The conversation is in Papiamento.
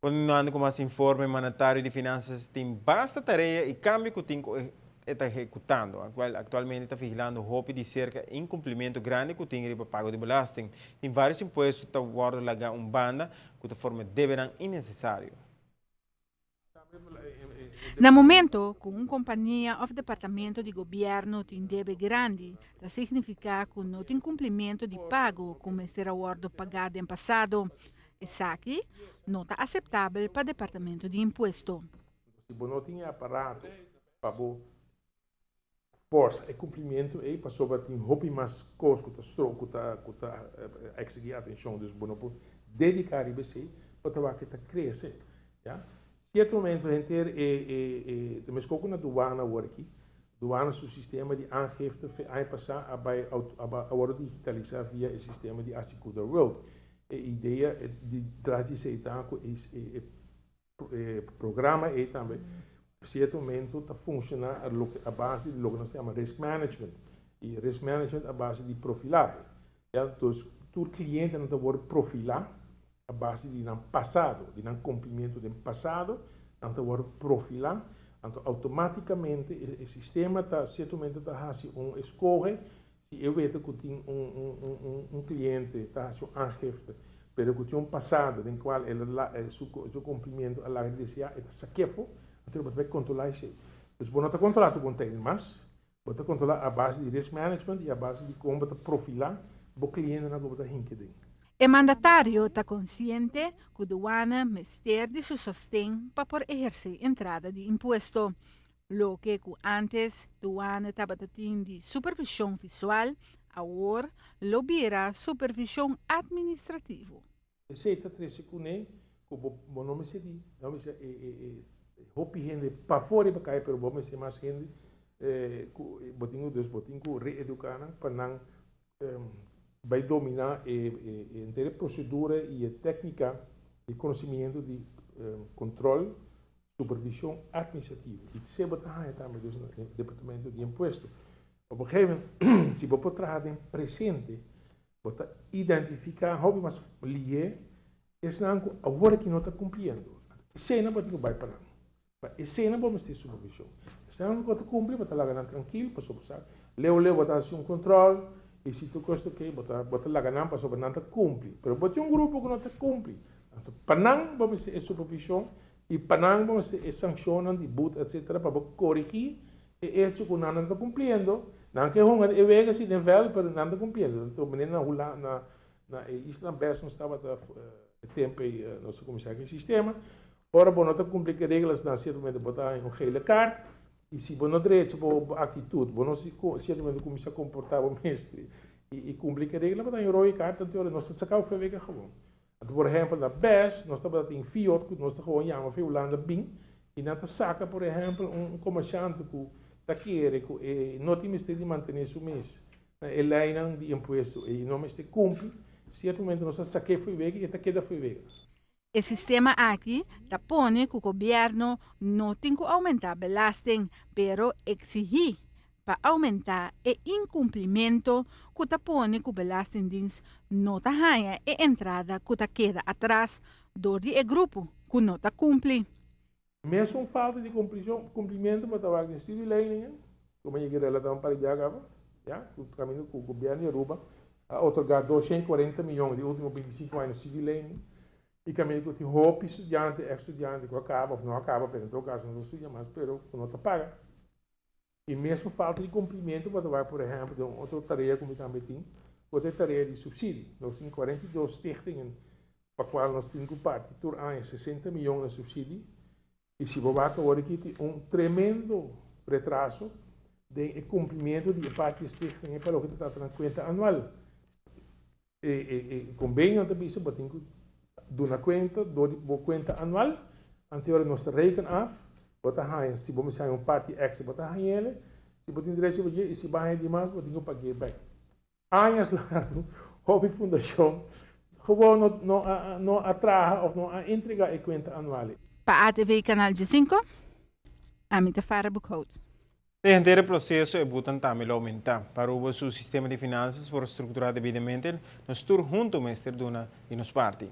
Continuando cu mas informe, mandatario di Finanzas tin basta tarea y cambio cu tin cu e ta ehecutando. Actualmente ta vigilando hopi di cerca incumplimento grandi cu tin riba pago di belasting. Tin varios impuesto ta wordo laga un banda cu ta forma debenan innecesario. Na momento cu un compania of departamento di gobierno tin debe grandi, ta significa cu no tin cumplimento di pago cu mester a wordo paga den pasado. Esaki no ta aceptabel pa Departamento di Impuesto. Si bo no tin e aparato pa bo forsa e cumplimiento ey, pasobra tin hopi mas cos cu ta stro cu ta cu ta exigi atencion, dus bo no por dedica riba esey, bo ta wak e ta crece, ya. Cierto momento henter e e e ta mesco cu na douane awor aki, douane su sistema di aangifte fe aña pasa a bay a worde digitalisa via e sistema di Asycuda World. E idea di tras di esey ta cu e e E programa ei tambe cierto momento ta funciona a base di loke nos ta yama risk management. Y risk management a base di profilahe. Ya, dus tur clientenan ta worde profila a base di nan pasado, di nan cumplimiento den pasado, nan ta worde profila. Anto automaticamente e sistema ta cierto momento ta haci un escoge Si e weta ku tin un kliente ta hasi un aangifte, pero ku tin un pasado den kual el a su kumplimentu a laga di deseá, e ta sakefo, anto bo ta bai kontrolá esei. Dus bo no ta kontrolá tur konteiner mas, bo ta kontrolá a base di risk management i a base di kon bo ta profilá bo klientenan ku bo ta hinka den. E mandatario ta konsiente ku duana mester di su sosten pa por ehersé entrada di impuesto. Loke ku ántes duana tabata tin di supervishon visual, awor lo bira supervishon atministrativo. Esei ta trese kuné ku bo bo no mester di, no mester e e e hopi hende pafó riba kaya pero bo mester mas hende ku bo tin ku dus bo tin ku reeduká nan pa nan bai dominá e e henter e prosedura i e téknika i konosimiento di kontrol Supervision administrativo y esey bo ta haya tambe dus na e departamento di impuesto. Op un gegeven moment si bo por traha den presente bo ta identifica hopi mas lihe esnan cu awor aki no ta cumpliendo. Eseynan bo tin cu bay pa nan. Pa eseynan bo mester supervision. Esnan cu bo ta cumpli bo ta laga nan trankil pasobra bo sa leu leu bo ta haci un control y si tur cos ta ok bo ta bo ta laga nan pasobra nan ta cumpli. Pero bo tin un grupo cu no ta cumpli. Anto pa nan bo mester e supervision I pa nan bo mester e sankshonnan di but etcetera pa bo korigí e echo ku nan no ta kumpliendo. Nan ke hunga e wega si den vèld pero nan ta kumpliendo. Anto manera na Hula na na e isla bes nos tabata e tempu ei nos a kuminsá ku e sistema. Ora bo no ta kumpli ku e reglas nan sierto momento bo ta haña un gele kaart i si bo no drecha bo aktitut bo no sierto momento kuminsá komportá bo mes i kumpli ku e regla bo ta haña un rode kaart anto nos ta saka bo for e wega gewoon. Anto por ehempel na bes nos tabata tin fiot ku nos ta gewoon yama fi Hulanda bin i nan ta saka por ehempel un komershante ku ta kere ku e no tin mester di mantene su mes na e leinan di impuesto i no mester kumpli, sierto momento nos ta sak'é fo'i wega i e ta keda fo'i wega. E sistema aki ta pone ku gobièrnu no tin ku oumentá belasting, pero eksihí pa oumentá e inkumplimento ku ta pone ku Belastingdienst no ta haña e entrada ku ta keda atras dor di e grupo ku no ta kumpli. Mesun falta di kumplimentu bo ta wak den studieleningen, ku mi a yega relatá un par di biaha kaba, ya, ku kaminda ku gobièrnu di Aruba a otorgá 240 miyon di último 25 aña na studielening, i kaminda ku tin hopi studiante, eks studiante ku a kaba òf no a kaba, pero en todo kaso no ta studia mas, pero ku no ta paga. E mesun falta di kumplimentu bo ta wak, por ehèmpel, den un otro tarea ku mi tambe tin, ku ta e tarea di supsidio. Nos tin 42 stichtingen pa kual nos tin ku parti tur aña 60 miyon na supsidio i si bo wak awor aki tin un tremendo retraso den e kumplimentu di e parti di stichtingen pa loke ta trata nan kuenta anual. E konbenio ta bisa bo tin ku duna kuenta dor di bo kuenta anual, anto ora nos ta reken af, bo ta haña, si bo mester haña un parti èkstra bo ta hañ'el, si bo tin derecho pa dje i si bo haña di mas bo tin ku pag'é bèk. Añas largu hopi fundashon gewoon no no a no a traha òf no a entregá e kuenta anual. Pa ATV Canal 15, ami ta Farah Boekhout. Den henter e proseso e butan tambe lo oumentá. Pa Aruba su sistema di finansas por strukturá debidamente, nos tur huntu mester duna di nos parti.